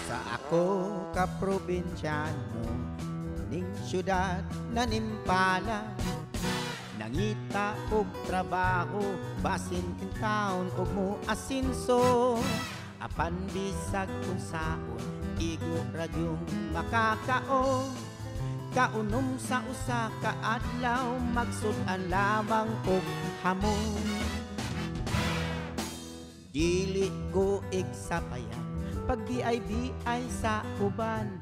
Sa ako ka probinsyano ning syudad na nimpala, nangita og trabaho basin kin taon og mo asinso. Apan bisag unsaon igo ra gyung makakaon. Kaunom sa usa ka adlaw magsud-an lamang og hamon. Dili ko igsapayan pag BIBI sa uban.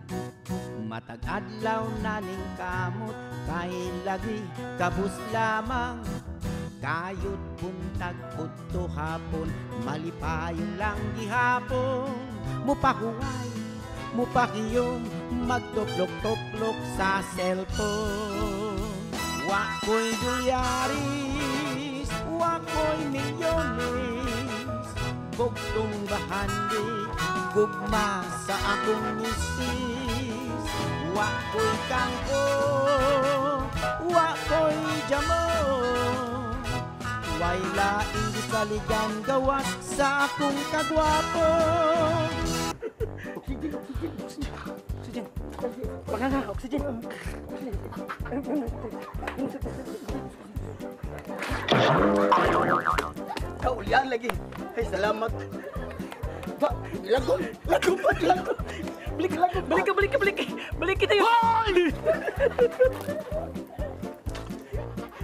Matag adlaw na ning kamot kay lagi kabus lamang. Kayod buntag udto hapon malipayon lang gihapon. Mupahuway, mupakiyom, magtuplok-tuplok sa cellphone. Wa ko'y dolyaris, wa ko'y milyones, bugtong bahandi, gugma sa akong misis. Wa ko'y kangko, wa ko'y jamon, way laing gisaligan gawas sa akong kagwapo. Oxygen, oxygen, oxygen. Oxygen. Pagkanga, oxygen. Kaulian lagi. Ay, salamat. Ba, lagom, lagom pa, lagom. Balik, balik ka, balik ka, balik. Balik kita yun. Hoy!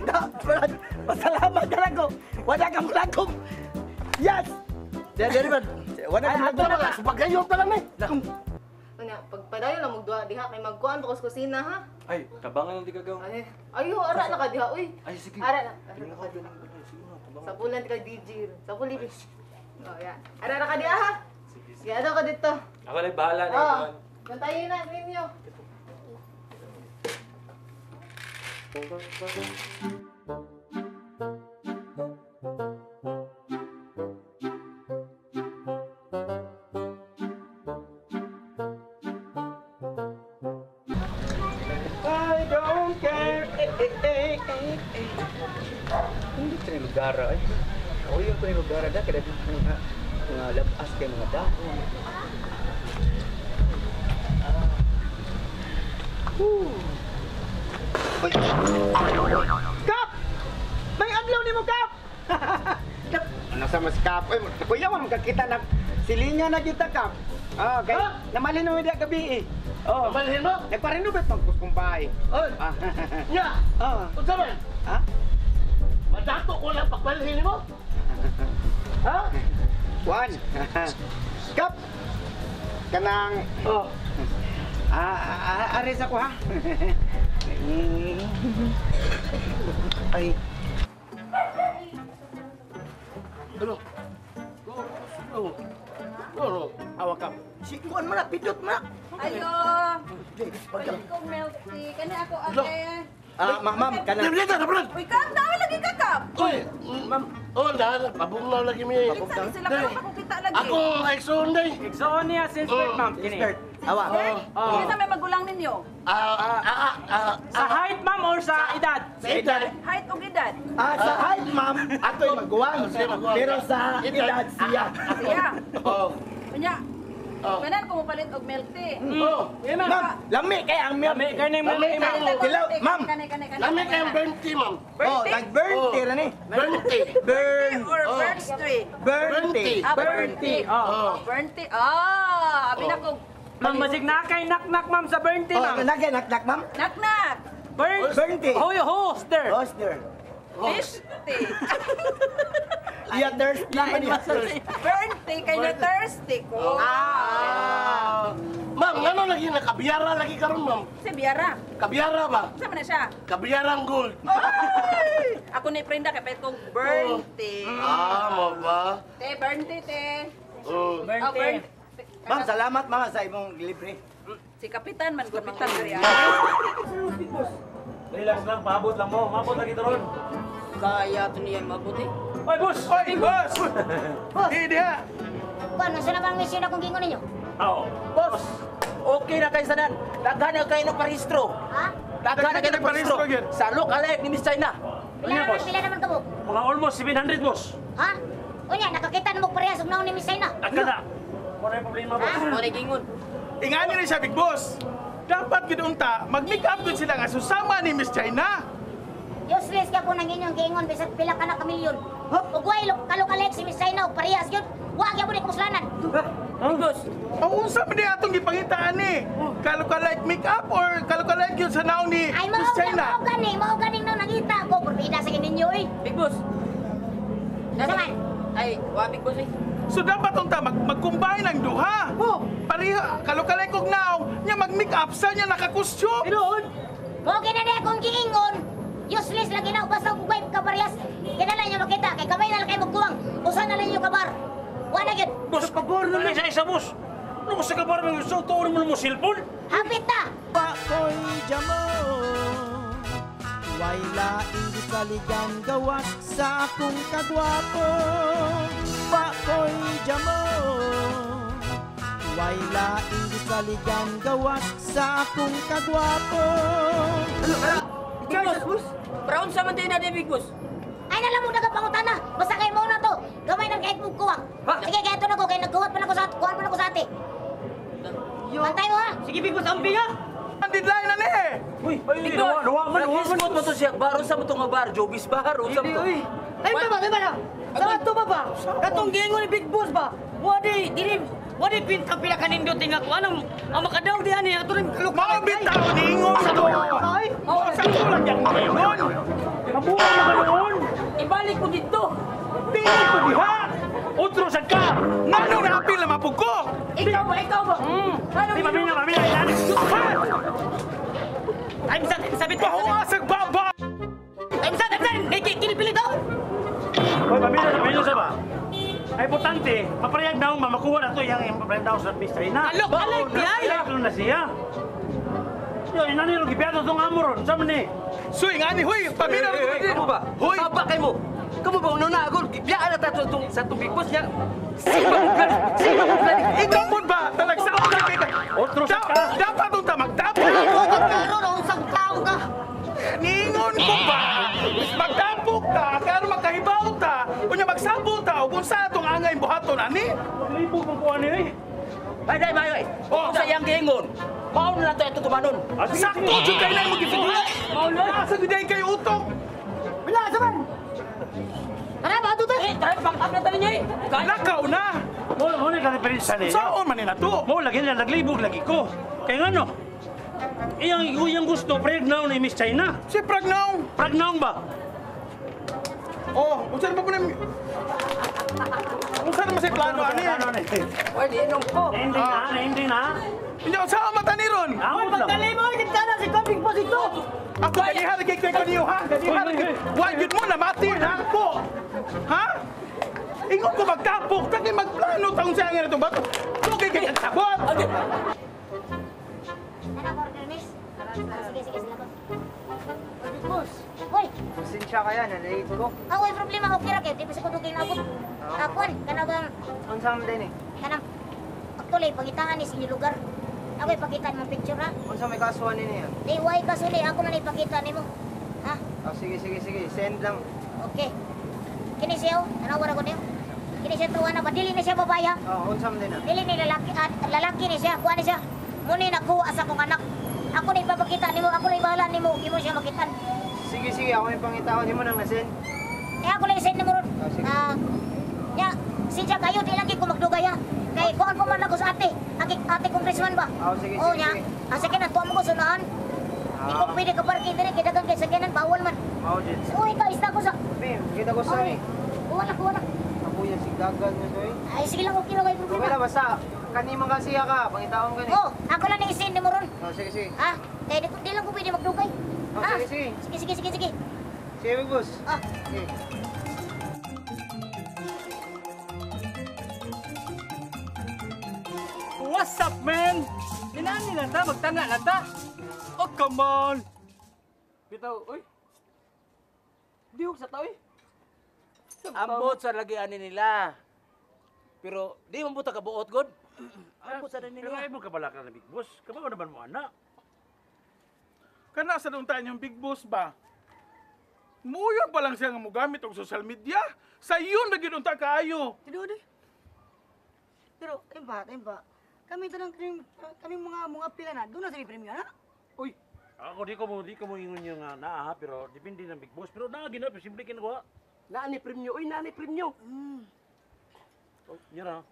Da, Brad, pasalamat ka lang ko. Wala kang lagom. Yes! Dari, Brad. Wala kang lagom. Subagayon pa lang eh. Ano, pagpadayon lang magduha diha kay magkuan pa ko sa kusina ha. Ay, tabangan lang di kagaw. Ay, ayo ara na ka diha uy. Ay, sige. Ara na. Tingnan ko doon. Sige na, tabangan. Sa bulan ka DJ. Sa buli. Oh, ya. Ara na ka diha ha. Sige, sige. Sige, ano ka dito? Ako lang bahala na. Oh, bantayin na ninyo. I don't care. Eh, eh, eh, eh, eh. Hindi ko yung lugar ay. Ako yung ko yung lugar da kaya mga mga labas kay mga dahon. Uy! Kap! May adlaw nimo, Kap! Kap, nasa mas Kap. Uy, kuya mo magkakita na silinga na kita, Kap. Ah, kay namalhin mo diya gabi eh. Oh. Namalhin mo? Nagpa-renovate man kus kong bahay. Oy! Ah. Nya! Oh. Unsa man? Ha? Madato ko lang pagbalhin mo? Ha? Juan. Kap. Kanang Oh. Ah, ares ako ha. Ay, Ano? Ano? Ano? awak ka. Si kuan man na pindot man. Ayo, palit kong milk tea. Kani ako ate. Ah, ma'am, kanang Dito na, Brad! Uy, Kap, daw lagi ka, Kap. Uy! Ma'am. Oh, dahil pabugnaw lagi mi. Kinsa ni sila karon ako kita lagi. Ako exon day. Exoon niya since birth, ma'am. Kini. Expert. Awa. Oh. Kinsa may magulang ninyo? Ah, ah, ah, ah. Sa height, ma'am, or sa edad? Sa edad. Height ug edad? Ah, sa height, ma'am, ako'y maguwang. Siya maguwang. Pero sa edad siya. Siya. Oh. Unya. Oh. Kanan ko mopalit og milk tea. Oh. Yeah, ma'am. Ma'am, lami kay ang milk. Lami kay ning milk tea, ma'am. Palit ako Hello, milk tea. ma'am. Kani, kani, kani. Lami kayong burnt tea, ma'am. Oh, Burnt tag burn Oh. tea ra ni. Burnt tea. Burn. or burnt tea? Burn tea. Ah, Burnt burnt tea. tea. Oh. Oh. Burnt tea. Ah, abi na ko. Ma'am, masig na kay knock-knock, ma'am, sa burnt tea, Oh, ma'am. nagay nak ma'am. Knock knock. Burnt. Burnt tea. Who, who's there? Host there. Fish tea. Yeah, thirsty man niya. Burnt tea kay na thirsty ko. Ah. Ma'am, ngano lagi na kabiyara lagi karon, ma'am? Si Biara. Kabiyara ba? Sa man na siya? Kabiyarang gold. Ay! Ako ni Prenda kay pet kong burnt tea. Ah, mo ba? Te, burnt tea, te. Oh. Burnt Oh, tea. burnt tea. Ma'am, salamat ma'am sa imong libre. Si Kapitan man, Kapitan diri. Relax lang, paabot lang mo. Mabot lagi ron. Kaya to niya mabuti. Oy, boss! Oy, boss! Di diha. Kuan, nasa na bang mission akong gingon ninyo? Oo. Boss, Okay na kayo sanan. Daghan na kayo ng parehistro. Ha? Daghan na kayo ng parehistro. Sa look-alike ni Miss China. Pila naman ka mo? Mga almost 700, boss. Ha? Unya, nakakita na mo parehas og naon ni Miss China. Daghan na. Wala yung problema, boss. Wala gingon. Ingani ni siya, Big Boss. Dapat gid unta, mag-make up gud sila nga susama ni Miss China. Useless ka po nang inyong giingon bisag pila ka na ka milyon. Ug way kalok-alike si Miss China og parehas gyud. Wa gyud ni kumuslanan. Big Boss. Ang unsa man di atong gipangitaan ni? Kalok-alike make up or kalok-alike yun sa naong ni Ay, Miss China? Ay, mao gani nang nangita ko purbida sa ninyo eh. Big Boss. Naman. Ay, wa Big Boss eh. So dapat unta mag-combine ang duha. Oh. Pareha kalok-alike og naong nya mag-make up sa nya naka-costume. Tinuod. Mao gani na akong giingon. Useless lagi na basta og way kaparehas. Kinahanglan niyo makita kay kamay na lang kay magkuwang. Usa na lang ninyo kabar. Wa na gyud. Boss, pabor na sa isa, boss. Ano ko sa kabar ng gusto, tuon mo mo cellphone? Hapit na! Pakoy jamo, way laing gisaligan gawas sa akong kagwapo. Pakoy jamo, way laing gisaligan gawas sa akong kagwapo. Big Boss. Brown sa man din na Big Boss. Ay nalang mo nagapangutana. Basta kay mo na to. Gamay nang kahit mong kuwang. Sige, kaya ito na ko. Kaya nagkuwat pa na ko sa kuwan pa na ko sa ate. Pantay mo ha. Sige, Big Boss, ambi ha. Ang deadline na ni eh. Uy, Big Boss. Duwa man. Mo to siya. Bar, unsa mo to nga bar? Jobis bar, unsa mo to? Ay, ba, ba? Sa ato ba? Katong giingon ni Big Boss ba? Wadi, dili, wadi pinta pila kanindot nga ko. Anong ang makadaw di ani ato rin kalok. Mao bitaw niingon to. Ay, oh, sa tulang yang niingon. Mabuhay na ka noon. Ibalik ko dito. Dili ko diha. Otro sad ka. Ngano na apil na mapug ko? Ikaw ba? Di mamina. Time sa bit. Bahuasag baba. Time sa. Kini daw. Hoy, mamina sa ba? Ay, importante, maparehag daw, mamakuha na to yung maparehag daw sa Miss China. Alok, di ay. Alok na siya. Yo, inani ro gipiato tong amo ron. Sa man ni? Suy ngani hoy, pamina ro Kamu ba? Hoy, Saba kay mo. Kamu ba una na agol gibiyaan na ta sa tong Big Boss niya. Ikaw po ba? Talagsaon na kay Otro sa ka. Dapat unta magtapok. Karon unsang tao ka? Niingon ko ba? Magtapok ta, karon magkahibaw ta, unya magsabot ta ug unsa atong angay buhaton ani? Maglibog man ko ani eh. Ay, dai mayo eh. Oh, sa iyang giingon. Mao na lang to ito tumanon. Sakto jud kay na mo gifigura. Mao na. Asa gud kay utok. Wala sa man. Tara, bato ta. Eh, tara pang up na ta ninyo eh. Lakaw na. Mo na ka diferensya ni. Saan man ni na to? Mo lagi na naglibog lagi ko. Kay ngano? Iyang gusto preg now ni Miss China. Si Pragnaw. Pragnaw ba? Oh, unsa na ba kuno? Unsa na man sa plano ani? Oy, di inom ko. Hindi na. Hindi unsa ang mata ni ron? Amot lang. Pagdali mo, kita na si Big Boss ito. Ako ganiha lagi kay kaniyo ha. Ganiha lagi. Wa gyud mo na mati na ako. Ha? Ingon ko magtapok, ta kay magplano ta unsa ang itong bato. Sugay kay ang sabot. Ano order, miss? Sige, salamat. Big Boss. Hoy, Pasensya kaya, na-late ko. ah, way problema okay ra kay di pa sa ko dugay naabot. Akuan, kanang Unsa man din eh? kanang actually pangitaan ni sa inyong lugar. Ako ipakita mo picture ha. Unsa may kasuhan ni niya? Di way kasuli ako na ipakita nimo. Ha? Oh, sige. Send lang. Okay. Kini siya, oh. Tanawa ra ko niyo. Kini siya tuwa na ba dili ni siya babae ha. Oh, unsa man din ah? Dili ni lalaki, lalaki ni siya, kuha ni siya. Muni nakuha sa akong anak. Ako na ipapakita nimo, ako na ibahala nimo, imo siya makitan. Sige, ako yung pangitaon nimo nang nasend. Eh ako lang i-send nimo ron. Oh, sige. Nya, sinsya kayo, di lang ko magdugay ha. Kay kuan pa man ako sa ate. Ate congressman ba? Oh, sige, Oh, sige, nya. sige. Ang sakyanan, tuwa mo ko sunahan. Di ko pwede ka parking diri, kay daghang kay sakyanan, bawal man. Mao jud. Oh, ikaw, isda ko sa... Bim, kita ko sa Ay, eh. kuha na, kuha na. Abuya si dagan mo soy. Ay, sige lang, okay na kayo Okay problema. lang basta kanimo kasi ka, pangitaon ka ni. Oh, ako lang i-send nimo ron. Oh, sige. Ha? Kaya di lang ko pwede magdugay. Oh, Ha? sige. Sige. Sige, Big Boss. Ah. Sige. What's up, man? Ninani lang ta, magtanga lang ta. Oh, come on. Bitaw, oy. Dihog sa tao, eh. Ambot sa lagi ani nila. Pero di man buta kabuot god. Ako sa rin Pero niya. ay mo kabalaka na Big Boss. Kabaw naman mo anak. Kana sa doon yung Big Boss ba? Muyag pa lang siya nga mogamit og social media. Sa iyon na gyud unta kaayo. Tinuod eh. Pero, ayun ba? Kami tanang kami mga pila na, doon na sa premyo na. Uy, ako di ko mo ingon yung naa ha, pero depende ng Big Boss. Pero naa gina, simple kinakuha. Naa ni premyo, uy, naa ni premyo. Oh, nyara.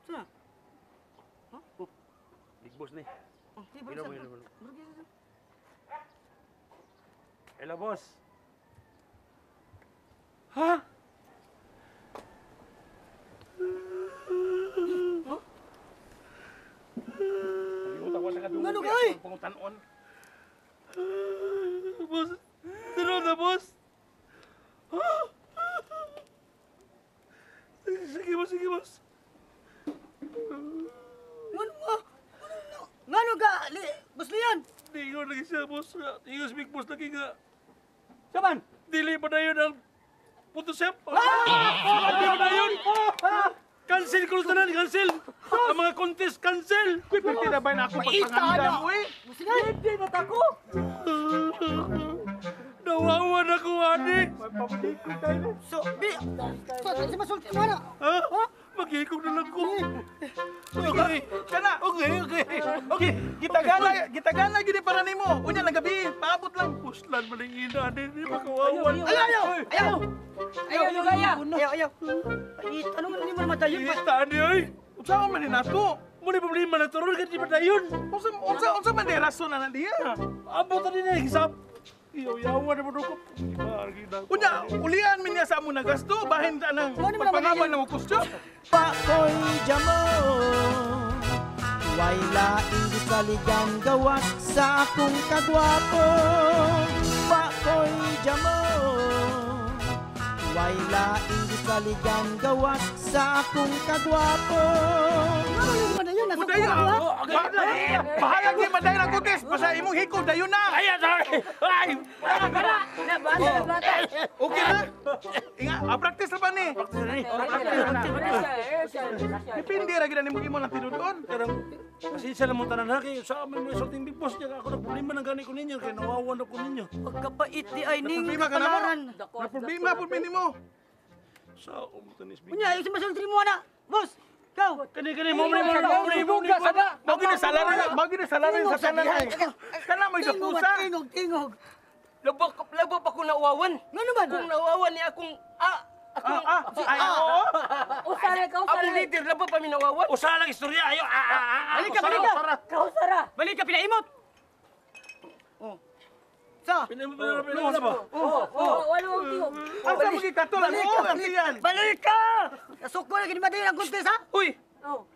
Saan? Huh? Oh, Big Boss ni. Oh, Ino mo, ino mo. Hello, boss. Ha? Ngano ka, oy? Pangutanon. Boss, sino na, boss? Sige, boss, sige, boss. Ngano ka? Ngano ka? Boss Leon! Tingon lagi siya, boss. Tingon si Big Boss lagi nga. Saman? Dili pa na yun ang Photoshop. Dili pa na yun. Cancel ko na tanan, cancel. Ang mga contest, cancel. Kuy, pwede na ba na ako pagpangandam, uy? Hindi na tako! Nawawa na ko, ani. So, bi... So, si masulti mo na! Ha? Mag-ikog na lang ko. Okay. Kana. Okay. Gitagana gini para nimo. Unya lang gabi, paabot lang. Puslan man ang ina, ani. Di makawawan. Ayaw! Ayaw! Ayaw, ayaw, Ayaw, ayaw! Ay, ano nga hindi mo naman tayo? Ita, ani, oy. Unsa man ni nato? Muna problema na to ron, kasi di ba dayon? Unsa man di rason na diya? Abot na din eh, gisap. Iyaw-yawan na mo ko. Unya, ulian mi niya sa amo na gasto, bahin ta nang pagpangaman ng kustyo. Pakoy jamo, way laing gisaligan gawas sa akong kagwapo. Pakoy jamo, way laing gisaligan gawas sa akong kagwapo. Udayo, bahala gyud madayon ang kutis, basta imong hiko dayon na. Ay, sorry. Ay! Okay na? Inga, practice na ba ni? Practice na ni. Depende ra gyud nimo imo lang tinuod. Karang pasensya lang mo tanan ha kay sa amin mo isulting Big Boss niya ako nagproblema ng gani ko ninyo kay nawawan ako ninyo. Pagkapait di ay ning Problema ka na mo. kapalaran. Na problema pud nimo. Sa umtanis Big. Unya, yung masulti mo na! Boss! Ikaw! Kani kani mo mo mo mo mo. Mao gyud salaran, mao gyud salaran sa tanan ay. Kana mo Tingog, pusa. tingog, tingog. Labo pa ko nauwawan. Ngano man? Kung nauwawan niya akong Ay, oo. Usara ka, usara. Among leader labo pa mi nauwawan. Usa lang istorya ayo. Balik ka, balik ka. Kausara. Balik ka, pinaimot! Oh. Sa? Pinaimot ba? Oo, wala akong tingog. Asa mo gikatol ang Balik oo, ka, ang tiyan. Balik ka! Nasuko na gini madayon ang contest, ha? Uy! Oh.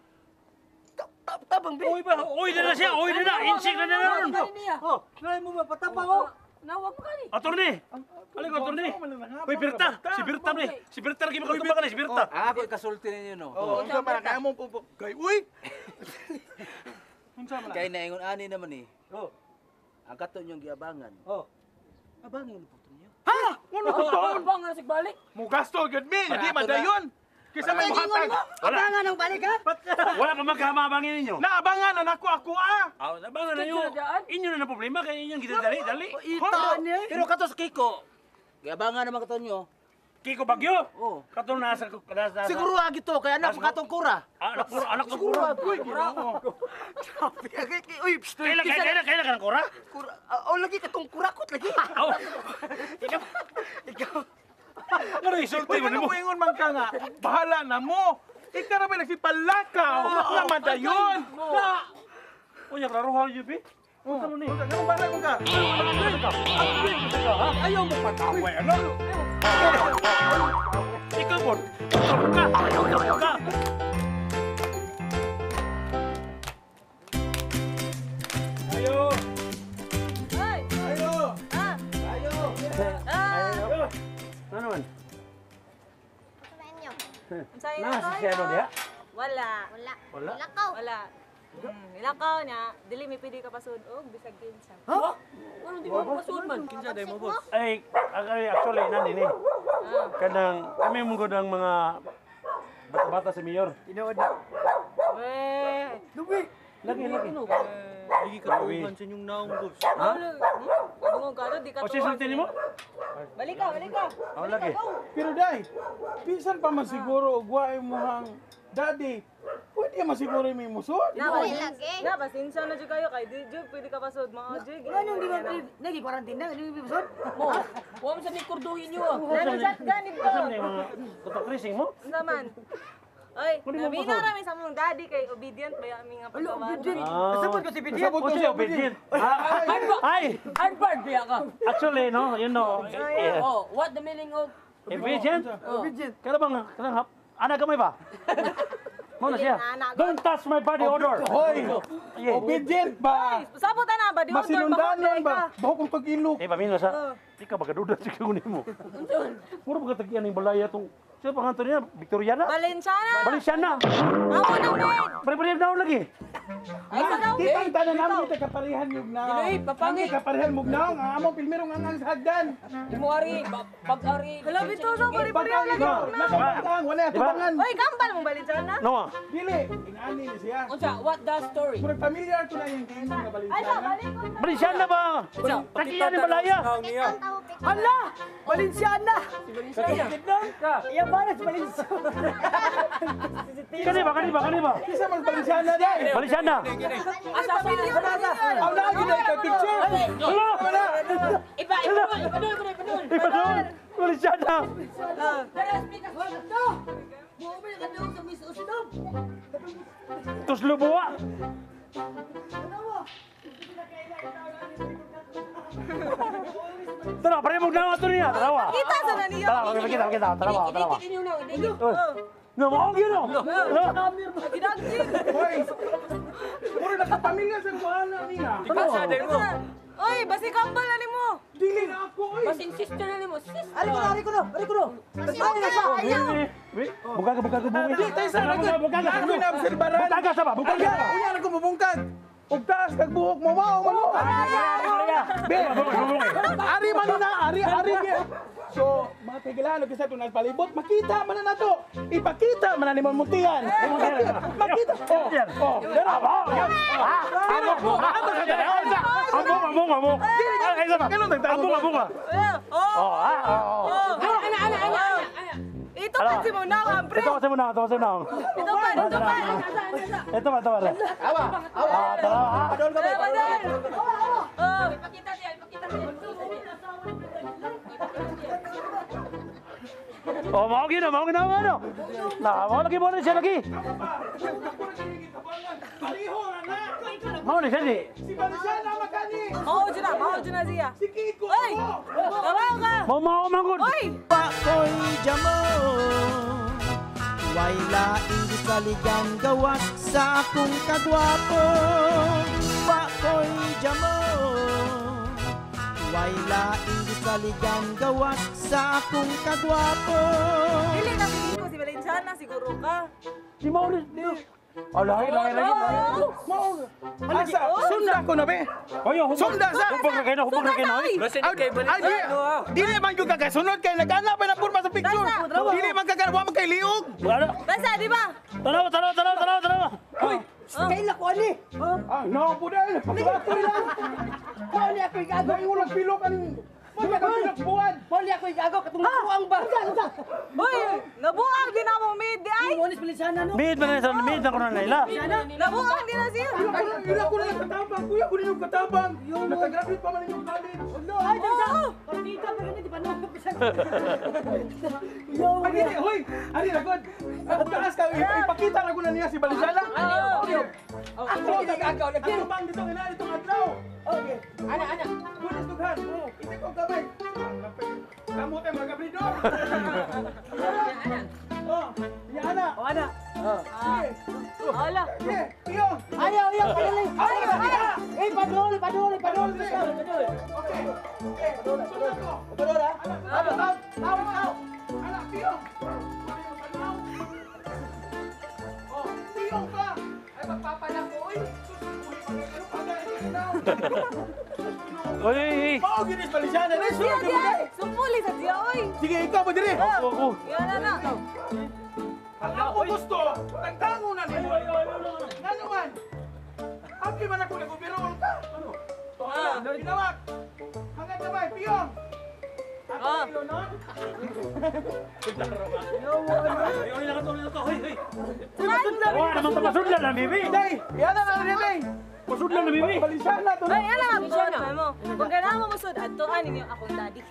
Tabang be. Uy ba? Uy na na siya, uy na na. Insik na na ron. Oh, try mo ba patapang oh. Nawag mo kani. Attorney. Alay ko attorney. Uy Berta, si Berta pre. Si Berta lagi makatubang ka na si Berta. Ah, ako ikasulti ninyo no. Oh, unsa man kaya mo po. Kay uy. Unsa man? Kay naingon ani naman eh. Oh. Ang kato niyong giabangan. Oh. Abangan po niyo. Ha? Ano to? Abang nga sigbalik. Mo gasto gyud mi, di madayon. Kaysa may muhatag. Wala. Abangan ang balik, ha? Wala pa magkamabangin ninyo. Naabangan na nako ako ah. Ah, abangan na yun. Inyo na na problema kay inyong gidali dali. Ita ni. Pero kato sa Kiko. Giabangan naman kato niyo. Kiko Bagyo. Oh. Katong nasa nasa. Siguro agi to kay anak katong kura. Anak kura, anak kura. Uy, ginoo. Uy, pst. Kailan kailan kailan ka ng kura? Kura. Oh, lagi katong kurakot lagi. Aw. Ikaw. Ngano isulti Uy, mo ano nimo? mo ingon man ka nga? Bahala na mo. Ikaw ra ba nagsipalakaw nga madayon. Uy, klarohan yun, bi. Unsa man ni? Unsa ganun bahala ko ka? Ayaw mo pataway, ano? Ikaw bon. Ka. Ka. Ayo. Ay! Ayo. Ah! Ayo. Ah! Ano man? Kumain niyo. Unsa Na si Shelo diha? Wala. Wala. Wala. Lakaw. Wala. Ilakaw na, dili mi pwede ka pasud og bisag kinsa. Ha? Ano di mo pasud man? Kinsa day mo boss? Ay, actually nani ni. Kanang kami mong gud ang mga bata-bata sa mayor. Tinuod na. Lubi. Lagi lagi. Lagi katuhan sa inyong naong, boss. Ha? Dungog ka di ka O siya sulti nimo? Balik ka, balik ka. Oh, lagi. Pero day, bisan pa man siguro og waay mo hang daddy. Pwede man siguro may musod. Na, na, pasensya na jud kayo kay di jud pwede ka pasod mga jud. Nganong di ba nagi quarantine na di ba pasod? Mo, wa man sa ni kurduhin niyo ah. Nano shotgun dito. Asa man yung mga tutok-racing mo? Unsa man? Oy, Kunin mo namina pasod. rami sa mong daddy kay obedient ba yung aming nga pagkawan. Obedient. Ah. Kasabot ko si obedient. Kasabot O siya obedient. Ay! Harvard biya ka. Actually, no, you know. eh, Oh, what the meaning of Obedient? Obedient. Kaya bang, kanang hap, ana gamay ba? Mo na siya. Don't touch my body odor. Hoy, Yeah. obedient ba? Sabot na ba di odor Masinundanon ba? Baho kong pag-ilok. Eh, pamino sa, di ka magaduda sa kunin mo. Mura ba katagian yung balaya tong, siya panganto niya, Victoriana? Valenciana. Valenciana! Amo na men. Pare-pare na lagi. Ay sa daw. Kitang tanan namin kita kaparihan yung na. Dili, papangit. Kaparihan mo na ang among pilmirong ang ang sa hagdan. Imuari, pag-ari. Hala bitaw sa pare-pareho lagi. Nakabantang, wala Diba? tubangan. Oy, gambal mong Valenciana. No ah. Dili, inani ni siya. Unsa, what the story? Murag familiar to na yung tingin nga Ay sa Valenciana. balik ko. Valenciana ba? Tagian yung balaya. Hala! Valenciana! Iya ba na si Valenciana? Kani ba, kani ba, kani ba? Kisa man Valenciana dai. Valenciana. Asa sa Aw na gyud ka picture. Hala! Iba, iba, iba, iba, iba, iba, Iba doon! Valenciana! Buo ka daw sa Miss Usdom. Tuslo buwa! Tara, pare mo na ato niya. Tarawa. Kita sa na niyo. Tara, kita, kita, tarawa, tarawa. No, mao gyud no. No. Gidagjig. Hoy. Murag nakapamilya sa kuana niya. Oy, basi kambal na nimo. Dili na ako oy. Basin sister na nimo, sister. Ari ko na, ari ko na, ari ko na. Ay, nasa. Buka ka, buka ka, buka. Di tayo sa Buka, buka, buka. Ako na obserbaran. Buka ka sa ba? Buka ka. Unya na ko mubungkag. Ug taas kag buhok mo mao man mo. Be, ari man na, ari ari. So, mga kaigilan, kasi ito palibot, makita man na nato. Ipakita man na ni Muntian. Makita. Oh, oh. Amok, amok, amok, amok. Ay, sa ba? Amok, amok. Oh. Oh, ah, oh. Ana, ana, ana, ana. Ito pa si mo na, pre. Ito kasi muna, ito kasi muna. Ito pa, ito pa. Ito ba, ito ba? Awa. Ah, tara. Padol ka ba? Oh. Ipakita niya, ipakita niya. Oh, mao gyud, mao gyud ano. Na, mao lagi mo na siya lagi. Pareho na na. Mao ni siya di. Si Valenciana makani. Mao jud na, mao jud na siya. Si Kiko. Oy! Kabaw ka. Mao mao man gud. Oy! Pakoy jamo. Way laing gisaligan gawas sa akong kagwapo. Pakoy jamo. Way laing gisaligan gawas sa akong kagwapo. Dili na pili ko si Valenciana siguro ka. Di mao ni. Oh, lahi, lahi, lahi. Mao. Asa, sunda ko na be. Oyo, Sunda sa. Hubog na kayo na, hubog na kayo na. oy. Ay, di, dili man gyud kakasunod kay nagana pa na purma sa picture. Dili man kakan wa man kay liog. Ano? Basta, di ba? Tanawa, tanawa, tanawa, tanawa, tanawa. Uy, kaila ko ani. Ah, no po dahil. Pagkato nila. Mao ni ako igago. Ay, ulag pilok aning. Mo ka pilok buwan. Mao ni ako igago katong buang ba. Uy, nabuang din na mo mid di ay. Mo ni Valenciana no. Mid man na mid na ko na nila. Nabuang din na siya. Ila ko na lang katabang, kuya ko ninyong katabang. Nakagraduate pa man ninyong college. Ay, dito. Partida pa gani di pa no. Yo, Ay, dili, hoy! Ari na god. Ang taas ka, ipakita na ko na niya si Valenciana. Ako gagaw lagi. Ano bang dito ina itong adlaw? Okay. Ana, ana. Bulis dughan. Iti ko gamay. Kamu tayo mga kabridor. Oh, ya ana. Oh, ana. Sige. Ala. Sige, iyo. Ayaw, ayaw, padali. Ay, ay, Eh, padol, padol, padol. Okay. Okay. Sunod ko. Padol ha? Anak, anak, anak, anak, piyong. Oh, piyong ka. Ay, magpapala ko, oy. Oy, oy, oy. Mao gyud is Valenciana. Dai, Siya sunod di mo ay. Sumpuli sa siya oy. Sige, ikaw ba diri? Ako, ako. Yan na na. Ang ako gusto, tagtango na nimo. Ngano man? Okay man ako nag-overall ka. Ano? Ah, ginawak. Hanggang sabay, piyong. Ako ilunon. Uli lang ito, uli lang ito. Hoy, hoy. Uy, masudlan. Wala naman ito, masudlan na, bibi. Day, yan na na day. Masudlan na, bibi. Balisan na to. Ay, alam mo, mo. Kung ganahan mo musod, adtoan ninyo akong daddy.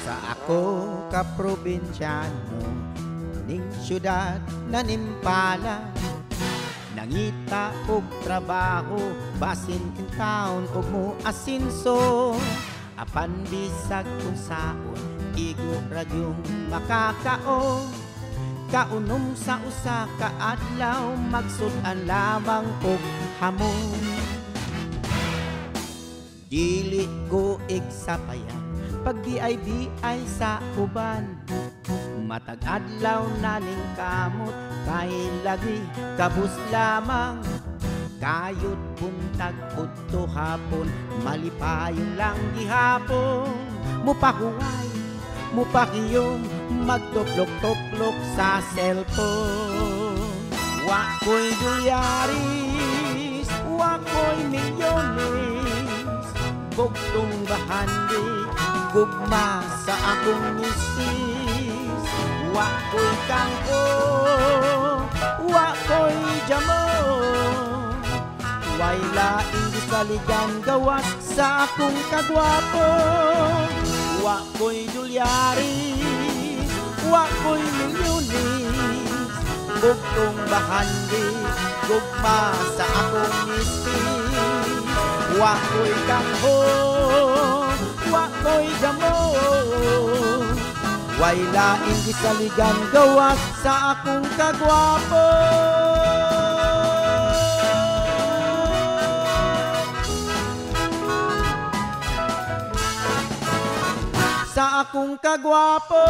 Sa ako ka probinsyano ning syudad na nimpala, nangita og trabaho basin in town og mo asinso, apan bisag kung saon igo ra gyung makakaon. Kaunom sa usa ka adlaw magsud-an lamang og hamon. Dili ko igsapayan pag di ay sa uban. Matag adlaw na ning kamot kay lagi kabus lamang. Kayod buntag udto hapon malipayon lang gihapon. Mupahuway, mupakiyom, magtuplok-tuplok sa cellphone. Wa ko'y dolyaris, wa ko'y milyones, bugtong bahandi, gugma sa akong misis. Wa ko'y kangko, wa ko'y jamo, way laing gisaligan gawas sa akong kagwapo. Wa ko'y dolyaris, wa ko'y milyones, bugtong bahandi, gugma sa akong misis. Wa ko'y kangho, wa ko'y jamo, way laing gisaligan gawas sa akong kagwapo. Sa akong kagwapo.